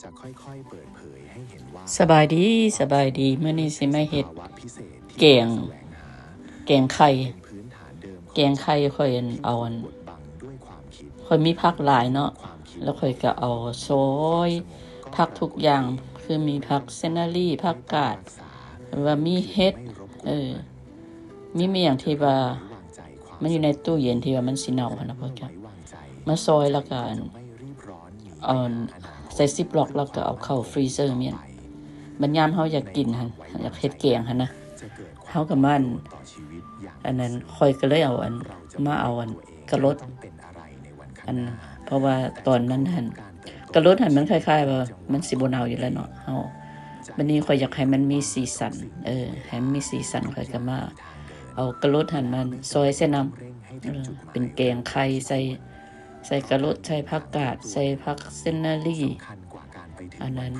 ຈະຄ່ອຍໆເປີດເຜີຍໃຫ້ເຫັນວ່າ ສະບາຍດີ, ສະບາຍດີ. ມື້ນີ້ຊິມາເຮັດແກງ, ແກງໄຂ່. ແກງໄຂ່ຂ້ອຍເອົາອັນ, ຂ້ອຍມີຜັກຫຼາຍເນາະ, ແລ້ວຂ້ອຍກໍເອົາຊອຍຜັກທຸກຢ່າງ, ຄືມີຜັກເຊັນນາຣີ, ຜັກກາດ, ຫຼືວ່າມີເຫັດ, ເອີ ມີ ມີຫຍັງທີ່ວ່າມັນຢູ່ໃນຕູ້ເຢັນທີ່ວ່າມັນຊິເນົ່າຫັ້ນນະ ພວກເຈົ້າ ມາຊອຍ ແລ້ວກໍອັນ ເອົາໃສ່ຊິບລັອກ ແລ້ວກໍເອົາເຂົ້າຟຣີເຊີແມ່ນ. ບັດຍາມເຮົາຢາກກິນຫັ້ນ ຢາກເຮັດແກງຫັ້ນນະ ເຮົາກໍມາອັນ ອັນນັ້ນ ຂ້ອຍກໍເລີຍເອົາອັນ ມາເອົາອັນກະລົດ ອັນ ເພາະວ່າຕອນນັ້ນຫັ້ນ ກະລົດຫັ້ນມັນຄ້າຍໆວ່າມັນຊິບໍ່ເນົ່າຢູ່ແລ້ວເນາະ ເຮົາ ບັດນີ້ຂ້ອຍຢາກໃຫ້ມັນມີສີສັນ ເອີ ໃຫ້ມັນມີສີສັນ ຂ້ອຍກໍມາເອົາກະລົດຫັ້ນມາຊອຍໃສ່ນຳ ເອີ ເປັນແກງໄຂ່ໃສ່ ໃສ່ກະລົດ ໃສ່ຜັກກາດ ໃສ່ຜັກເຊັນນາຣີ ອັນນັ້ນ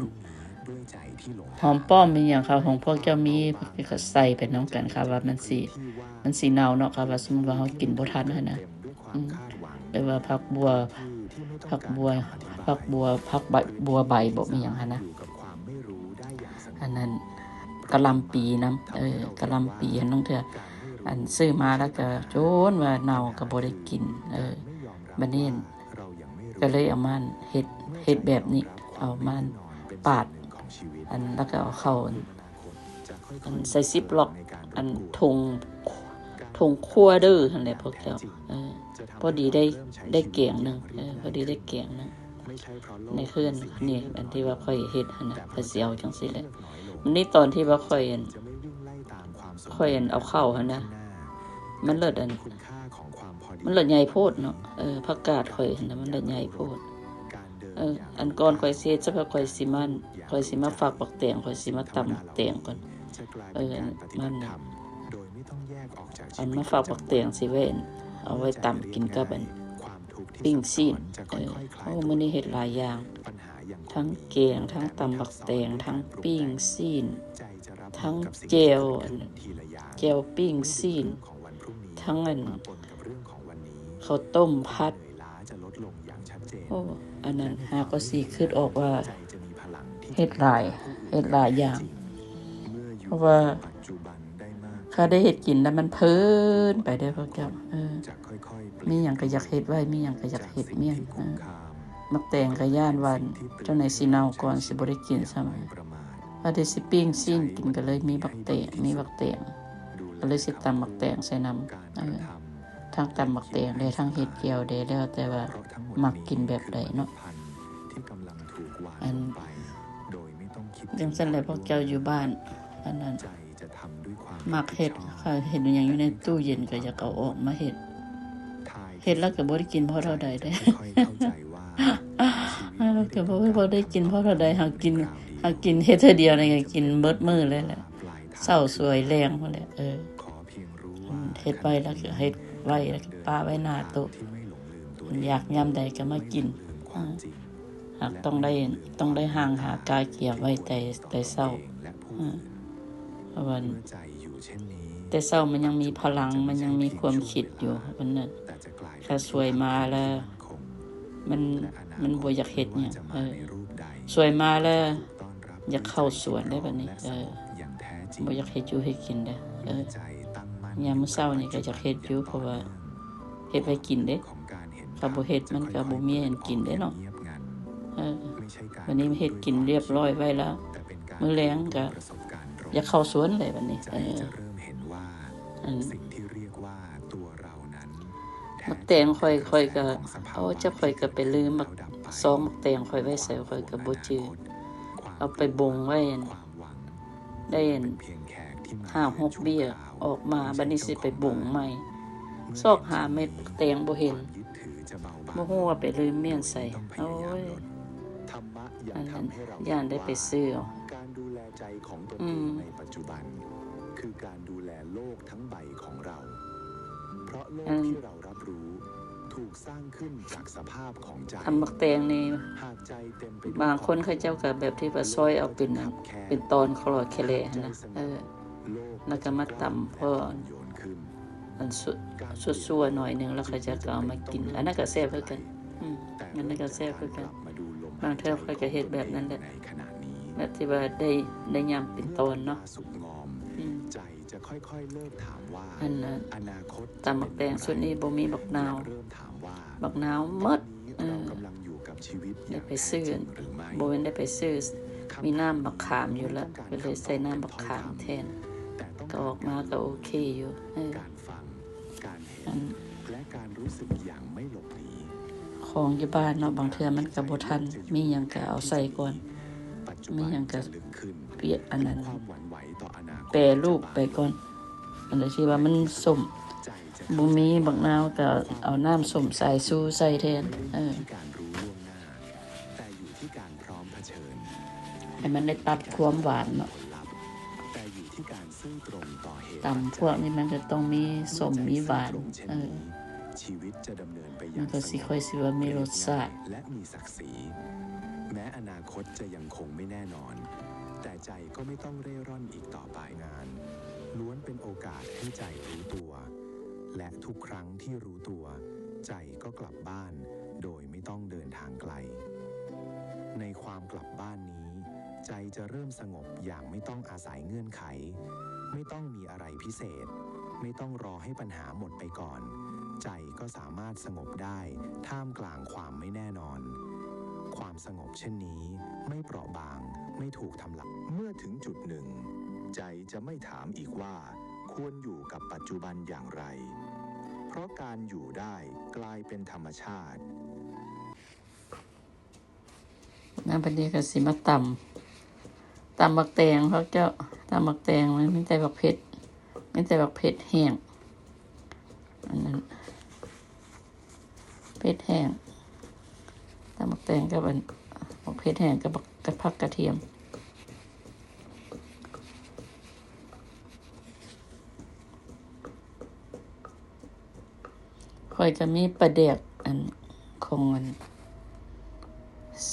ຫອມປ້ອມອີ່ຫຍັງ ເຂົາຂອງພວກເຈົ້າມີ ພວກເຈົ້າກໍໃສ່ໄປນຳກັນ ເຂົາວ່າມັນຊິ ມັນຊິເນົ່າເນາະ ເຂົາວ່າສົມມຸດວ່າເຮົາກິນບໍ່ທັນຫັ້ນນະ ອືມ ຫຼືວ່າຜັກບົ່ວ ຜັກບົ່ວ ຜັກບົ່ວ ຜັກໃບ ບົ່ວໃບບໍ ມີຫຍັງຫັ້ນນະ ອັນນັ້ນ ກະຫຼ່ຳປີນຳ ເອີ ກະຫຼ່ຳປີຫັ້ນ ລາງເທື່ອ ອັນ ຊື້ມາແລ້ວກໍຈົນວ່າເນົ່າກໍບໍ່ໄດ້ກິນ ເອີ ບັດນີ້ ກໍເລີຍເອົາມາເຮັດ ເຮັດແບບນີ້ ເອົາມາປາດ ອັນ ແລ້ວກໍເອົາເຂົ້າ ອັນ ອັນໃສ່ຊິບລັອກ ອັນ ຖົງ ຖົງຄົວເດີຫັ້ນແຫຼະພວກເຈົ້າ ເອີ ພໍດີໄດ້ ໄດ້ແກງໜຶ່ງ ເອີ ພໍດີໄດ້ແກງໜຶ່ງ ໃນເຮືອນນີ້ ອັນທີ່ວ່າຂ້ອຍເຮັດຫັ້ນນະ ຂ້ອຍຊິເອົາຈັ່ງຊີ້ແຫຼະ ມັນນີ້ຕອນທີ່ວ່າຂ້ອຍ ຂ້ອຍ ອັນ ເອົາເຂົ້າຫັ້ນນະ ມັນເລີດ ອັນ ມັນເລີດໃຫຍ່ໂພດເນາະ ເອີ ຜັກກາດຂ້ອຍຫັ້ນນະ ມັນເລີດໃຫຍ່ໂພດ ເອີ ອັນກ່ອນຂ້ອຍຊິເຮັດ ສະເພາະຂ້ອຍຊິມາ ຂ້ອຍຊິມາຝັກບັກແຕງ ຂ້ອຍຊິມາຕຳບັກແຕງກ່ອນ ເອີ ມັນ ອັນມາຝັກບັກແຕງຊິໄວ້ ເອົາໄວ້ຕຳກິນກັບ ອັນ ປີ້ງຊີ້ນ ເອີ ໂອ້ ມື້ນີ້ເຮັດຫຼາຍຢ່າງ ທັງແກງ ທັງຕຳບັກແຕງ ທັງປີ້ງຊີ້ນ ທັງແຈ່ວ ອັນ ແຈ່ວປີ້ງຊີ້ນ ທັງ ອັນ ເຂົ້າຕົ້ມຜັດ ໂອ້ ອັນນັ້ນຫາກໍຊິຄິດອອກວ່າເຮັດຫຼາຍ ເຮັດຫຼາຍຢ່າງ ເພາະວ່າ ຖ້າໄດ້ເຮັດກິນແລ້ວມັນເພີນໄປເດ້ພວກເຈົ້າ ເອີ ມີຫຍັງກໍຢາກເຮັດໄວ້ ມີຫຍັງກໍຢາກເຮັດ ມີຫຍັງ ເອີ ໝາກແຕງກໍຢ້ານວ່າເຈົ້າໃດຊິເນົ່າກ່ອນ ຊິບໍ່ໄດ້ກິນຊ້ຳ ວ່າແຕ່ຊິປີ້ງຊີ້ນກິນ ກໍເລີຍມີບັກແຕງ ມີບັກແຕງ ກໍເລີຍຊິຕຳບັກແຕງໃສ່ນຳ ເອີ ທັງຕຳບັກແຕງແດ່ ທັງເຮັດແຈ່ວແດ່ ແລ້ວແຕ່ວ່າມັກກິນແບບໃດເນາະ ອັນ ຈັ່ງຊັ້ນແຫຼະ ພວກເຈົ້າຢູ່ບ້ານ ອັນນັ້ນ ມັກເຮັດ ເຫັນຫຍັງຢູ່ໃນຕູ້ເຢັນກໍຢາກເອົາອອກມາເຮັດ ເຮັດແລ້ວກໍບໍ່ໄດ້ກິນພໍເທົ່າໃດເດ້ ເອີ ກໍບໍ່ ບໍ່ໄດ້ກິນພໍເທົ່າໃດ ຫາກິນ ຫາກິນເຮັດເທື່ອດຽວນີ້ກໍກິນເບິດມື້ເລີຍແຫຼະ ເຊົ້າສວຍແລງພຸ້ນແຫຼະ ເອີ ເຮັດໄວ້ແລ້ວກໍເຮັດໄວ້ ແລ້ວກໍປະໄວ້ໜ້າໂຕະ ຢາກຍາມໃດກໍມາກິນ ຫາກຕ້ອງໄດ້ ຕ້ອງໄດ້ຫ້າງຫາກາກຽມໄວ້ແຕ່ ແຕ່ເຊົ້າ ເອີ ເພາະວ່າແຕ່ເຊົ້າມັນຍັງມີພະລັງ ມັນຍັງມີຄວາມຄິດຢູ່ ມັນນະ ຖ້າສວຍມາແລ້ວ ມັນ ມັນບໍ່ຢາກເຮັດຫຍັງ ເອີ ສວຍມາແລ້ວ ຢາກເຂົ້າສວນເດ້ບັດນີ້ ເອີ ບໍ່ຢາກເຮັດຢູ່ເຮັດກິນເດ້ ເອີ ຍາມມື້ເຊົ້ານີ້ກໍຢາກເຮັດຢູ່ ເພາະວ່າເຮັດໄວ້ກິນເດ້ ຖ້າບໍ່ເຮັດມັນກໍບໍ່ມີອັນກິນເດ້ເນາະ ເອີ ບັດນີ້ເຮັດກິນລຽບລ້ອຍໄວ້ແລ້ວ ມື້ແລງກໍຢາກເຂົ້າສວນເດ້ບັດນີ້ ເອີ ອັນ ໝາກແຕງຂ້ອຍ ຂ້ອຍກໍ ໂອ້ ຈັກຂ້ອຍກໍໄປລືມໝາກ ຊອງໝາກແຕງຂ້ອຍໄວ້ໃສ ຂ້ອຍກໍບໍ່ຈື່ ເອົາໄປບົງໄວ້ ໄດ້ຫ້າຫົກເບ້ຍ ອອກມາ ບັດນີ້ຊິໄປບົງໃໝ່ ຊອກຫາເມັດໝາກແຕງບໍ່ເຫັນ ບໍ່ຮູ້ວ່າໄປລືມມ້ຽນໃສ ໂອ້ຍ ອັນນັ້ນ ຢ້ານໄດ້ໄປຊື້ເອົາ ການດູແລໃຈຂອງຕົນເອງໃນປັດຈຸບັນ ຄືການດູແລໂລກທັງໃບຂອງເຮົາ ເພາະໂລກທີ່ເຮົາຮັບຮູ້ຖືກສ້າງຂຶ້ນຈາກສະພາບຂອງໃຈ ທຳໝາກແຕງນີ້ ຫາກໃຈເຕັມໄປດ້ວຍ ບາງຄົນເຂົາເຈົ້າກໍແບບທີ່ວ່າຊອຍເອົາເປັນອັນ ເປັນຕອນຄະຫຼໍ່ແຄແຫຼຫັ້ນນະ ເອີ ແລ້ວກໍມາຕຳພໍອັນ ອັນ ຊົ່ວໆໜ້ອຍໜຶ່ງ ແລ້ວເຂົາເຈົ້າກໍເອົາມາກິນ ອັນນັ້ນກໍແຊບຄືກັນ ອືມ ອັນນັ້ນກໍແຊບຄືກັນ ມາດູລົມ ບາງເທື່ອຂ້ອຍກໍເຮັດແບບນັ້ນແຫຼະ ແບບທີ່ວ່າໄດ້ ໄດ້ຍຳເປັນຕອນເນາະ. ອືມ ໃຈຈະຄ່ອຍໆເລີກຖາມວ່າ ອັນນ່າ ຕຳບັກແຕງຊຸດນີ້ບໍ່ມີບັກນາວ ບັກນາວໝົດ. ເອີ ໄດ້ໄປຊື້ ບໍ່ແມ່ນໄດ້ໄປຊື້ ມີນ້ຳບັກຂາມຢູ່ລະ ກໍເລີຍໃສ່ນ້ຳບັກຂາມແທນ ກໍອອກມາກໍໂອເຄຢູ່. ເອີ ອັນ ແລະ ການຮູ້ສຶກຢ່າງໄມ່ຫຼົບໜີ ຂອງຢູ່ບ້ານເນາະ ບາງເທື່ອມັນກໍບໍ່ທັນ ມີຫຍັງກໍເອົາໃສ່ກ່ອນ ມີຫຍັງກໍປ່ຽນ ອັນນັ້ນ ແປຮູບໄປກ່ອນ. ອັນໃດທີ່ວ່າມັນສົ້ມ ບໍ່ມີບັກນາວກໍເອົານ້ຳສົ້ມສາຍຊູໃສ່ແທນ. ເອີ ແຕ່ຢູ່ທີ່ການ ພ້ອມເຜີຊິນ ໃຫ້ມັນໄດ້ຕັດຄວາມຫວານເນາະ. ແຕ່ຢູ່ທີ່ການຊື່ຕົງຕໍ່ເຫດ ຕຳພວກນີ້ມັນຈະຕ້ອງມີສົ້ມມີຫວານ. ເອີ ຊີວິດຈະດຳເນີນໄປຢ່າງ ມັນກໍຊິຄ່ອຍຊິວ່າມີລົດຊາດ ແລະ ມີສັກສີ. ແມ້ອະນາຄົດຈະຍັງຄົງໄມ່ແນ່ນອນ ແຕ່ໃຈກໍໄມ່ຕ້ອງເລ່ຮ່ອນອີກຕໍ່ໄປ. ງານລ້ວນເປັນໂອກາດໃຫ້ໃຈຮູ້ຕົວ ແລະ ທຸກຄັ້ງທີ່ຮູ້ຕົວ ໃຈກໍກັບບ້ານໂດຍໄມ່ຕ້ອງເດີນທາງໄກ. ໃນຄວາມກັບບ້ານນີ້ ໃຈຈະເລີ່ມສະຫງົບຢ່າງໄມ່ຕ້ອງອາໄສເງື່ອນໄຂ, ໄມ່ຕ້ອງມີອະໄລພິເສດ, ໄມ່ຕ້ອງລໍໃຫ້ບັນຫາໝົດໄປກ່ອນ, ໃຈກໍສາມາດສະຫງົບໄດ້ທ່າມກາງຄວາມໄມ່ແນ່ນອນ. ຄວາມສະຫງົບເຊັ່ນນີ້ໄມ່ເປາະບາງ, ໄມ່ຖືກທຳລາຍ. ເມື່ອເຖິງຈຸດໜຶ່ງ, ໃຈຈະໄມ່ຖາມອີກວ່າ ຄວນຢູ່ກັບປັດຈຸບັນຢ່າງໄລ, ເພາະການຢູ່ໄດ້ກາຍເປັນທຳມະຊາດ. ນຳບັດນີ້ກໍຊິມາຕຳ ຕຳໝາກແຕງພວກເຈົ້າ ຕຳໝາກແຕງມັນມີແຕ່ບັກເຜັດ ມີແຕ່ບັກເຜັດແຫ້ງ ອັນນັ້ນ ເຜັດແຫ້ງ ຕຳໝາກແຕງກັບອັນ ບັກເຜັດແຫ້ງກັບບັກ ກັບຜັກກະທຽມ. ຂ້ອຍກໍມີປາແດກອັນຂອງອັນ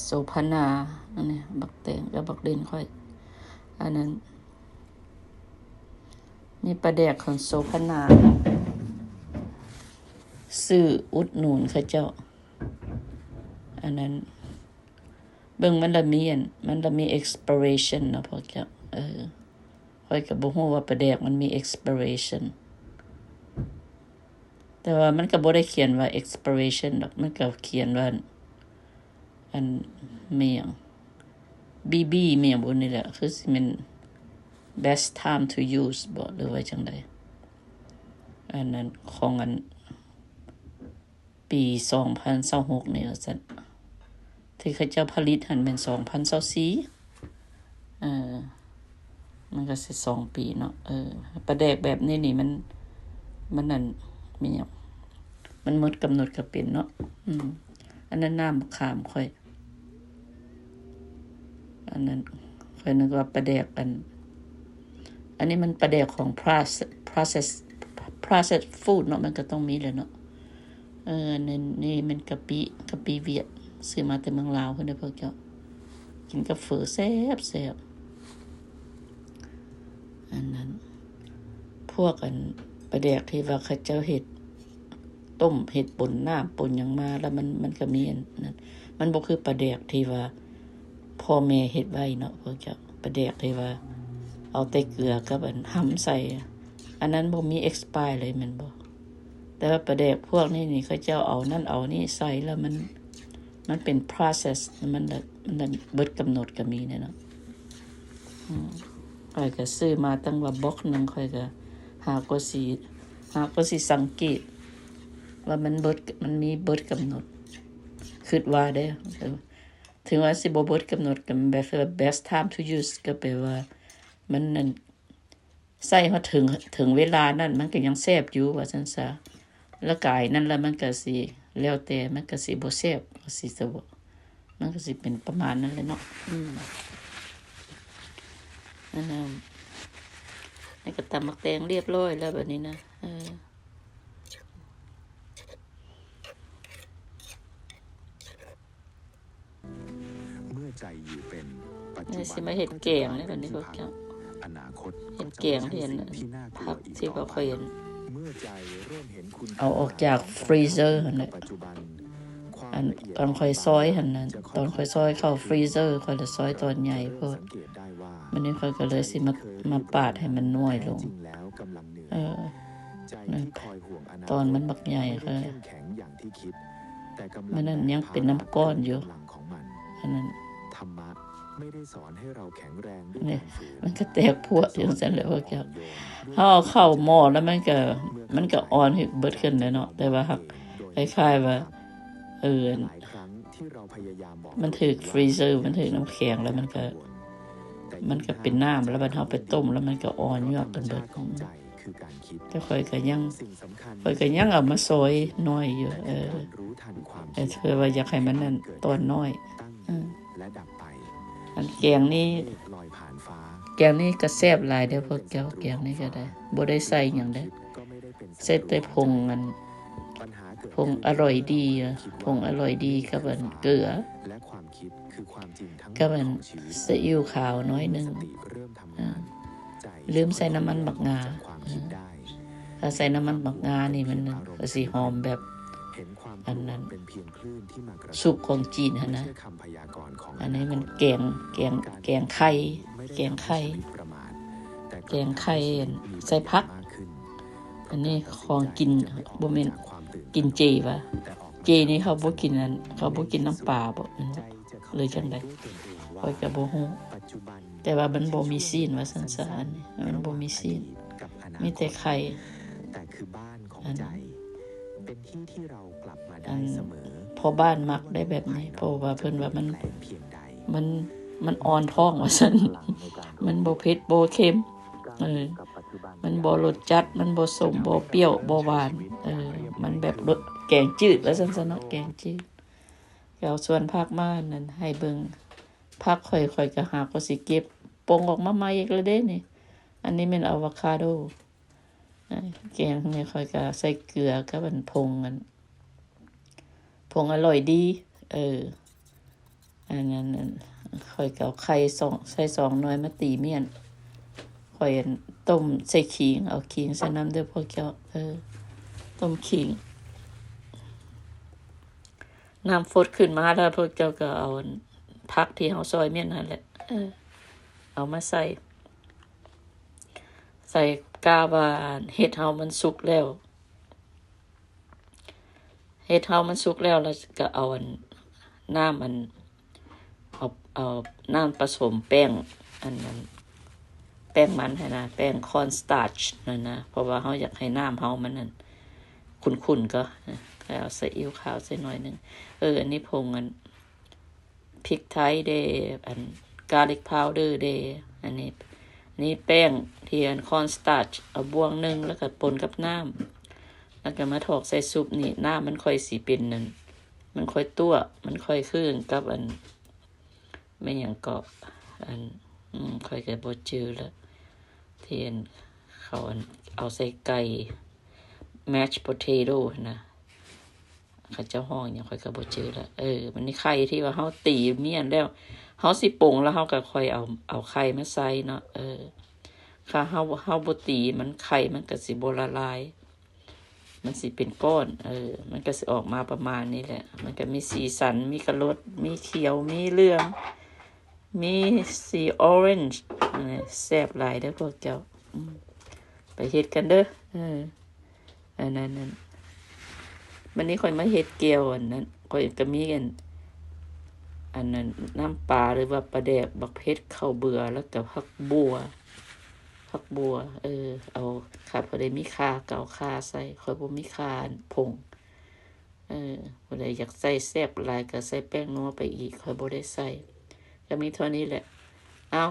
ໂສພະນາ ອັນນີ້ບັກແຕງກັບບັກເດັ່ນຂ້ອຍ ອັນນັ້ນມີປາແດກຂອງໂສພະນາ ຊື້ອຸດໜູນເຂົາເຈົ້າ ອັນນັ້ນ ເບິ່ງມັນລະມີອັນ ມັນລະມີ expiration ເນາະພວກເຈົ້າ ເອີ ຂ້ອຍກໍບໍ່ຮູ້ວ່າປາແດກມັນມີ expiration ແຕ່ວ່າມັນກໍບໍ່ໄດ້ຂຽນວ່າ expiration ດອກ ມັນກໍຂຽນວ່າ ອັນ ແມ່ນຫຍັງ ບີບີ ແມ່ນຫຍັງບຸນີ້ແຫຼະ ຄືຊິແມ່ນ best time to use ບໍ ຫຼືວ່າຈັ່ງໃດ ອັນນັ້ນຂອງອັນ ປີສອງພັນຊາວຫົກນີ້ວ່າຊັ້ນ ທີ່ເຂົາເຈົ້າຜະລິດຫັ້ນແມ່ນສອງພັນຊາວສີ່ ເອີ ມັນກໍຊິສອງປີເນາະ ເອີ ປາແດກແບບນີ້ນີ້ມັນ ມັນນັ້ນ ມີຫຍັງ ມັນໝົດກຳນົດກໍເປັນເນາະ ອືມ ອັນນັ້ນນ້ຳມະຂາມຂ້ອຍ ອັນນັ້ນຂ້ອຍນຶກວ່າປາແດກອັນ ອັນນີ້ມັນປາແດກຂອງ process process process food ເນາະ ມັນກໍຕ້ອງມີແຫຼະເນາະ ເອີ ອັນນີ້ ນີ້ແມ່ນກະປິ ກະປິຫວຽດ ຊື້ມາແຕ່ເມືອງລາວພຸ້ນເດີພວກເຈົ້າ ກິນກັບເຝີແຊບໆ ອັນນັ້ນ ພວກອັນປາແດກທີ່ວ່າເຂົາເຈົ້າເຮັດ ຕົ້ມ ເຮັດປົນນ້ຳປົນຫຍັງມາ ແລ້ວມັນ ມັນກໍມີອັນນັ້ນ ມັນບໍ່ຄືປາແດກທີ່ວ່າພໍ່ແມ່ເຮັດໄວ້ເນາະ ພວກເຈົ້າ ປາແດກທີ່ວ່າເອົາແຕ່ເກືອກັບອັນຫຳໃສ່ ອັນນັ້ນບໍ່ມີ expire ເລີຍແມ່ນບໍ່? ແຕ່ວ່າປາແດກພວກນີ້ນີ້ ເຂົາເຈົ້າເອົານັ້ນເອົານີ້ໃສ່ ແລ້ວມັນ ມັນເປັນ process ມັນລະ ມັນລະເບິດກຳນົດກໍມີແນ່ເນາະ ອືມ ຂ້ອຍກໍຊື້ມາຕັ້ງວ່າບັອກໜຶ່ງ ຂ້ອຍກໍຫາກໍຊິ ຫາກໍຊິສັງເກດວ່າມັນເບິດ ມັນມີເບິດກຳນົດ ຄິດວ່າເດ້ ເອີ ເຖິງວ່າຊິບໍ່ເບິດກຳນົດ ກໍແບບ best time to use ກໍແປວ່າມັນນັ້ນ ໃຊ້ຮອດເຖິງ ເຖິງເວລານັ້ນມັນກໍຍັງແຊບຢູ່ວ່າຊັ້ນຊະ ແລ້ວກາຍນັ້ນລະມັນກໍຊິແລ້ວແຕ່ ມັນກໍຊິບໍ່ແຊບ ກໍຊິຊະບໍ ມັນກໍຊິເປັນປະມານນັ້ນແຫຼະເນາະ ອືມ ອັນນັ້ນ ນີ້ກໍຕຳໝາກແຕງລຽບຮ້ອຍແລ້ວບັດນີ້ນະ ເອີ. ເມື່ອໃຈຢູ່เป็นปัจจุบัน ຊິມາເຮັດແກງເລີຍບັດນີ້ພວກເຈົ້າ อนาคต ເຮັດແກງ ເຫັນຜັກທີ່ວ່າຂ້ອຍເຫັນ ເມື່อใจเริ่มเห็นคุณ ເອົາອອກຈາກ freezer ຫັ້ນແຫຼະ ปัจจุบัน ຄ ອັນ ຕອນຂ້ອຍຊອຍຫັ້ນນະ ຕອນຂ້ອຍຊອຍເຂົ້າຟຣີເຊີ ຂ້ອຍລະຊອຍຕອນໃຫຍ່ໂພດ. ບັດນີ້ຂ້ອຍກໍເລີຍຊິມາ ມາປາດໃຫ້ມັນນ້ອຍລົງ. ເອີ ຕອນມັນບັກໃຫຍ່ ຂ້ອຍ ມື້ນັ້ນຍັງເປັນນ້ຳກ້ອນຢູ່. ອັນນັ້ນ ນີ້ ມັນກໍແຕກພວກຢູ່ຈັ່ງຊັ້ນແຫຼະພວກເຈົ້າ. ເຮົາເອົາເຂົ້າໝໍ້ແລ້ວມັນກໍ ມັນກໍອ່ອນເບິດຂຶ້ນແຫຼະເນາະ ແຕ່ວ່າຫາກຄ້າຍໆວ່າ ເອີ ມັນຖືກຟຣີເຊີ ມັນຖືກນ້ຳແຂງ ແລ້ວມັນກໍ ມັນກໍເປັນນ້ຳ ແລ້ວບັດເຮົາໄປຕົ້ມ ແລ້ວມັນກໍອ່ອນຍວກກັນເບິດ. ແຕ່ຂ້ອຍກໍຍັງ ຂ້ອຍກໍຍັງເອົາມາຊອຍນ້ອຍຢູ່ ເອີ ແຕ່ເທື່ອວ່າຢາກໃຫ້ມັນນັ້ນ ຕອນນ້ອຍ. ເອີ ອັນແກງນີ້ ແກງນີ້ກໍແຊບຫຼາຍເດີ້ພວກເຈົ້າ. ແກງນີ້ກໍໄດ້ ບໍ່ໄດ້ໃສ່ຫຍັງເດີ້ ໃສ່ແຕ່ຜົງ ອັນ ຜົງອະລ່ອຍດີ ຜົງອະລ່ອຍດີກັບອັນເກືອ ກັບອັນຊີອິ້ວຂາວໜ້ອຍໜຶ່ງ. ເອີ ລືມໃສ່ນ້ຳມັນໝາກງາ. ເອີ ຖ້າໃສ່ນ້ຳມັນໝາກງານີ້ມັນກໍຊິຫອມແບບ ອັນນັ້ນ ຊຸບຂອງຈີນຫັ້ນນະ. ອັນນີ້ມັນແກງ ແກງ ແກງໄຂ່ ແກງໄຂ່ ແກງໄຂ່ໃສ່ຜັກ. ອັນນີ້ຂອງກິນ ບໍ່ແມ່ນກິນເຈຫວາ ເຈນີ້ເຂົາບໍ່ກິນ ອັນ ເຂົາບໍ່ກິນນ້ຳປາບໍ ແມ່ນບໍ່ ຫຼືຈັ່ງໃດ ຂ້ອຍກໍບໍ່ຮູ້ ແຕ່ວ່າມັນບໍ່ມີຊີ້ນວ່າຊັ້ນຊະ. ອັນນີ້ມັນບໍ່ມີຊີ້ນ ມີແຕ່ໄຂ່. ອັນ ອັນ ພໍ່ບ້ານມັກໄດ້ແບບນີ້ ເພາະວ່າເພິ່ນວ່າມັນ ມັນ ມັນອ່ອນທ້ອງວ່າຊັ້ນ ມັນບໍ່ເຜັດບໍ່ເຄັມ ເອີ ມັນບໍ່ລົດຈັດ ມັນບໍ່ສົ້ມ ບໍ່ປ່ຽວ ບໍ່ຫວານ ເອີ ມັນແບບລົດ ແກງຈືດວ່າຊັ້ນຊະເນາະ ແກງຈືດ. ເອົາສ່ວນຜັກມານັ້ນໃຫ້ເບິ່ງ ຜັກຂ້ອຍ ຂ້ອຍກໍຫາກໍຊິເກັບ ປົ່ງອອກມາໃໝ່ອີກແລ້ວເດ້ນີ້. ອັນນີ້ແມ່ນອາໂວຄາໂດ ແກງນີ້ຂ້ອຍກໍໃສ່ເກືອກັບອັນຜົງ ອັນ ຜົງອະລ່ອຍດີ ເອີ ອັນນັ້ນ ຂ້ອຍກໍເອົາໄຂ່ສອງ ໃສ່ສອງໜ່ວຍມາຕີມ້ຽນ. ຂ້ອຍ ອັນ ຕົ້ມໃສ່ຂີງ ເອົາຂີງໃສ່ນຳເດີ້ພວກເຈົ້າ ເອີ ຕົ້ມຂີງ ນ້ຳຟົດຂຶ້ນມາແລ້ວ ພວກເຈົ້າກໍເອົາ ອັນ ຜັກທີ່ເຮົາຊອຍມ້ຽນຫັ້ນແຫຼະ ເອີ ເອົາມາໃສ່ ໃສ່ ກະວ່າເຫັດເຮົາມັນສຸກແລ້ວ ເຫັດເຮົາມັນສຸກແລ້ວ ແລ້ວກໍເອົາ ອັນ ນ້ຳ ອັນ ເອົາ ເອົານ້ຳປະສົມແປ້ງ ອັນ ອັນ ແປ້ງມັນຫັ້ນນະ ແປ້ງຄອນສະຕາດຊຫັ້ນນະ ເພາະວ່າເຮົາຢາກໃຫ້ນ້ຳເຮົາມັນນັ້ນຂຸ້ນໆ ກໍ ແລ້ວເອົາຊີອິ້ວຂາວໃສ່ໜ້ອຍໜຶ່ງ. ເອີ ອັນນີ້ຜົງ ອັນ ພິກໄທເດ້ ອັນ ກາລິກພາວເດີເດ້ ອັນນີ້ ນີ້ແປ້ງທີ່ ອັນ ຄອນສະຕາດຊ ເອົາບ່ວງໜຶ່ງ ແລ້ວກໍປົນກັບນ້ຳ ແລ້ວກໍມາຖອກໃສ່ຊຸບນີ້ ນ້ຳມັນຄ່ອຍຊິເປັນ ອັນ ມັນຄ່ອຍຕົວະ ມັນຄ່ອຍຄືກັບ ອັນ ແມ່ນຫຍັງເກາະ ອັນ ອືມ ຂ້ອຍກໍບໍ່ຈື່ລະ ທີ່ ອັນ ເຂົາ ອັນ ເອົາໃສ່ໄກ່ ແມັດໂປເຕໂຕຫັ້ນນະ ເຂົາເຈົ້າຮ້ອງຫຍັງຂ້ອຍກໍບໍ່ຈື່ລະ. ເອີ ມັນມີໄຂ່ທີ່ວ່າເຮົາຕີມ້ຽນແລ້ວ ເຮົາຊິປົງແລ້ວເຮົາກໍຄ່ອຍເອົາ ເອົາໄຂ່ມາໃສ່ເນາະ. ເອີ ຖ້າເຮົາ ເຮົາບໍ່ຕີມັນ ໄຂ່ມັນກໍຊິບໍ່ລະລາຍ ມັນຊິເປັນກ້ອນ. ເອີ ມັນກໍຊິອອກມາປະມານນີ້ແຫຼະ ມັນກໍມີສີສັນ ມີກະລົດ ມີຂຽວ ມີເຫຼືອງ ມີສີອໍເຣນຈ໌ ແຊບຫຼາຍເດີ້ພວກເຈົ້າ. ອືມ ໄປເຮັດກັນເດີ້. ເອີ ອັນນັ້ນ ອັນ ມື້ນີ້ຂ້ອຍມາເຮັດແຈ່ວ ອັນນັ້ນ ຂ້ອຍກໍມີ ອັນ ອັນນັ້ນ ນ້ຳປາ ຫຼືວ່າປາແດກ ບັກເຜັດ ເຂົ້າເບືອ ແລ້ວກໍຜັກບົ່ວ ຜັກບົ່ວ. ເອີ ເອົາ ຂ້າ ພໍໄດ້ມີຂ່າ ກໍເອົາຂ່າໃສ່ ຂ້ອຍບໍ່ມີຂ່າ ອັນ ຜົງ. ເອີ ຜູ້ໃດຢາກໃສ່ແຊບຫຼາຍກໍໃສ່ແປ້ງນົວໄປອີກ ຂ້ອຍບໍ່ໄດ້ໃສ່ ກໍມີເທົ່ານີ້ແຫຼະ. ເອົາ